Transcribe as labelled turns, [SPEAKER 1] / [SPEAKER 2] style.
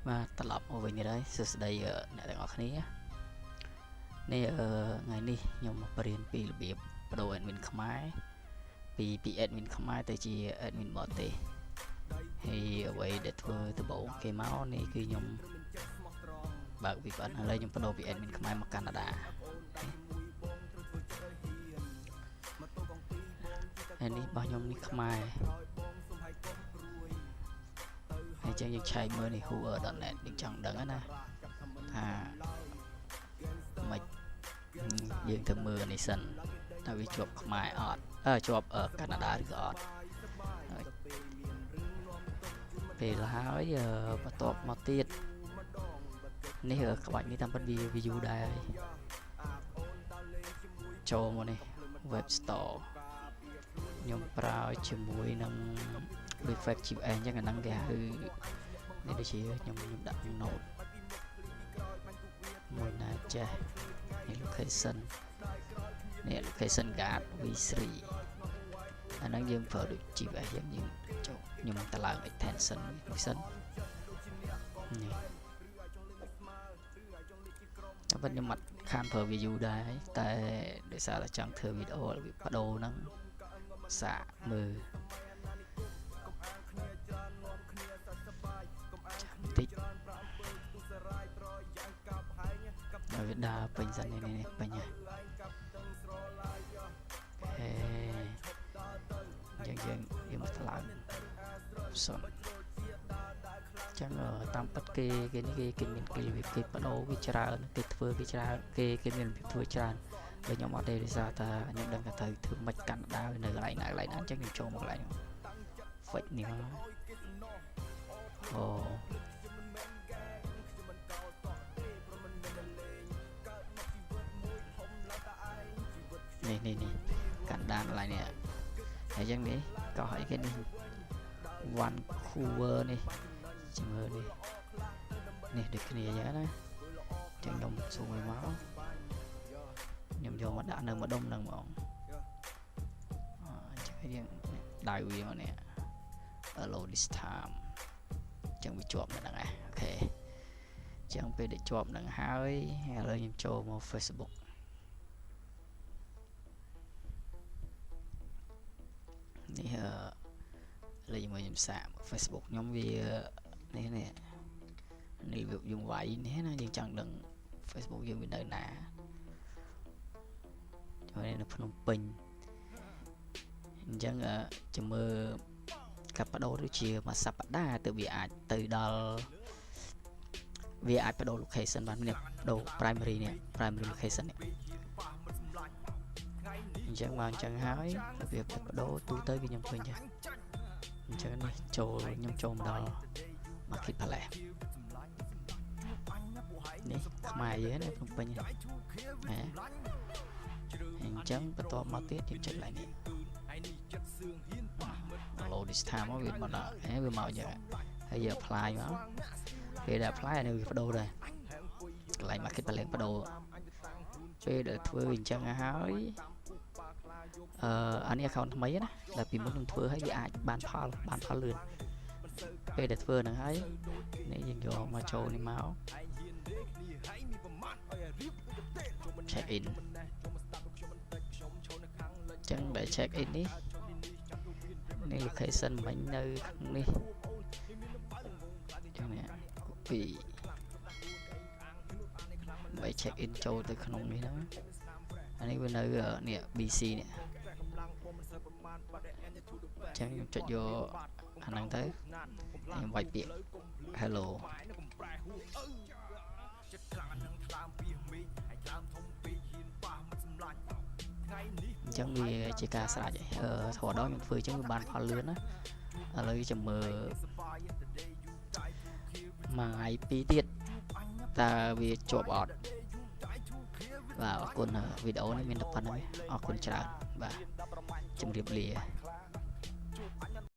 [SPEAKER 1] បាទត្រឡប់មកវិញទៀតហើយសួស្តីអ្នកទាំងអស់គ្នានេះអឺថ្ងៃនេះខ្ញុំមកបរៀនពីរបៀបប្ដូរ admin ខ្មែរពី admin ខ្មែរទៅជា admin បរទេសហើយអ្វីដែលធ្វើដំបូងគេមកនេះគឺខ្ញុំបើក VPN ឥឡូវខ្ញុំប្ដូរពី admin ខ្មែរមកកាណាដាហើយនេះរបស់ខ្ញុំនេះខ្មែរហើយចឹងយើងឆែកមើលនេះ whoer.net យើងចង់ដឹងណាថាមិនយើងទៅមើលនេះសិនតើវាជាប់ខ្មែរអត់អឺជាប់កាណាដាឬក៏អត់ពេលហើយបន្ទាប់មកទៀតនេះក្បាច់នេះតាមពិតវា view ដែរចូលមកនេះ web store ខ្ញុំប្រើជាមួយនឹង Reflect GPS អញ្ចឹងអាហ្នឹងគេហៅនេះដូចជាខ្ញុំដាក់ note មួយណាចេះនេះ location នេះ location guard V3 អាហ្នឹងយើងប្រើដូច GPS យើងយើងចូលខ្ញុំតឡើង extension មួយសិននេះតែប៉ុតខ្ញុំអត់ខានប្រើ view ដែរតែដោយសារតែចង់ធ្វើវីដេអូរបៀបប្ដូរហ្នឹងសាកមើលចាំតិចឲ្យវាដើរពេញសិននេះនេះពេញហើយហេយើងយើងយើងមកថ្លើមសុនចឹងតាមពិតគេគេនេះគេគេមានគេរបៀបគេប្ដូរវាច្រើនគេធ្វើគេច្រើនគេគេមានរបៀបធ្វើច្រើនបើខ្ញុំអត់ទេដោយសារតែខ្ញុំដឹងថាត្រូវធ្វើមិនកាន់ដាវនៅកន្លែងណាកន្លែងណាអញ្ចឹងខ្ញុំចូលមកកន្លែងហ្វិចនេះមកអូនេះនេះនេះកាន់ដានកន្លែងនេះហើយអញ្ចឹងនេះកោះអីគេនេះ Vancouver នេះជំរឿនេះនេះដូចគ្នាអញ្ចឹងណាអញ្ចឹងខ្ញុំស៊ូមមកខ្ញុំយកមកដាក់នៅម្ដុំហ្នឹងហ្មងអញ្ចឹងយើងដៅវាមកនេះ allow this time អញ្ចឹងវាជាប់នៅហ្នឹងណាOK អញ្ចឹងពេលដែលជាប់ហ្នឹងហើយឥឡូវខ្ញុំចូលមក Facebook នេះអឺលេខមួយខ្ញុំសាក Facebook ខ្ញុំវានេះនេះនេះវាយើងវាយនេះណាយើងចង់ដឹង Facebook យើងវានៅណាចូលនៅភ្នំពេញអញ្ចឹងចាំមើលកាប់បដូរដូចជាមួយសប្តាហ៍ទៅវាអាចទៅដល់វាអាចបដូរ location បាននេះបដូរ primary នេះ primary location នេះអញ្ចឹងមកអញ្ចឹងហើយវាបដូរទូទៅគឺខ្ញុំឃើញចឹងអញ្ចឹងនេះចូលខ្ញុំចូលមកដល់ Market Place នេះខ្មែរយើងណាភ្នំពេញណាអញ្ចឹងបន្ទាប់មកទៀតយើងចុចឡើងនេះ allow this time មកវាមកដល់ហេវាមកចឹងហើយយើង apply មកពេលដែល apply អានេះវាបដូរដែរកន្លែង market បដូរពេលដែលធ្វើអញ្ចឹងហើយអឺអានេះ account ថ្មីណាដែលពីមុនខ្ញុំធ្វើហើយវាអាចបានផលបានផលលឿនពេលដែលធ្វើហ្នឹងហើយនេះយើងយកមកចូលនេះមក check in ចឹងដែល check in នេះនេះ location មិញនៅក្នុងនេះចឹងនេះ copy ដើម្បី check in ចូលទៅក្នុងនេះហ្នឹងអានេះវានៅនេះ BC នេះចឹងខ្ញុំចុចយកអាហ្នឹងទៅខ្ញុំវាយពាក្យ hello អញ្ចឹងវាជាការស្រេចអឺធរដងខ្ញុំធ្វើអញ្ចឹងវាបានផលលឿនណាឥឡូវចាំមើលមួយថ្ងៃពីរទៀតតើវាជាប់អត់បាទអរគុណវីដេអូនេះមានតែប៉ុណ្្នឹងអរគុណច្រើនបាទជម្រាបលា។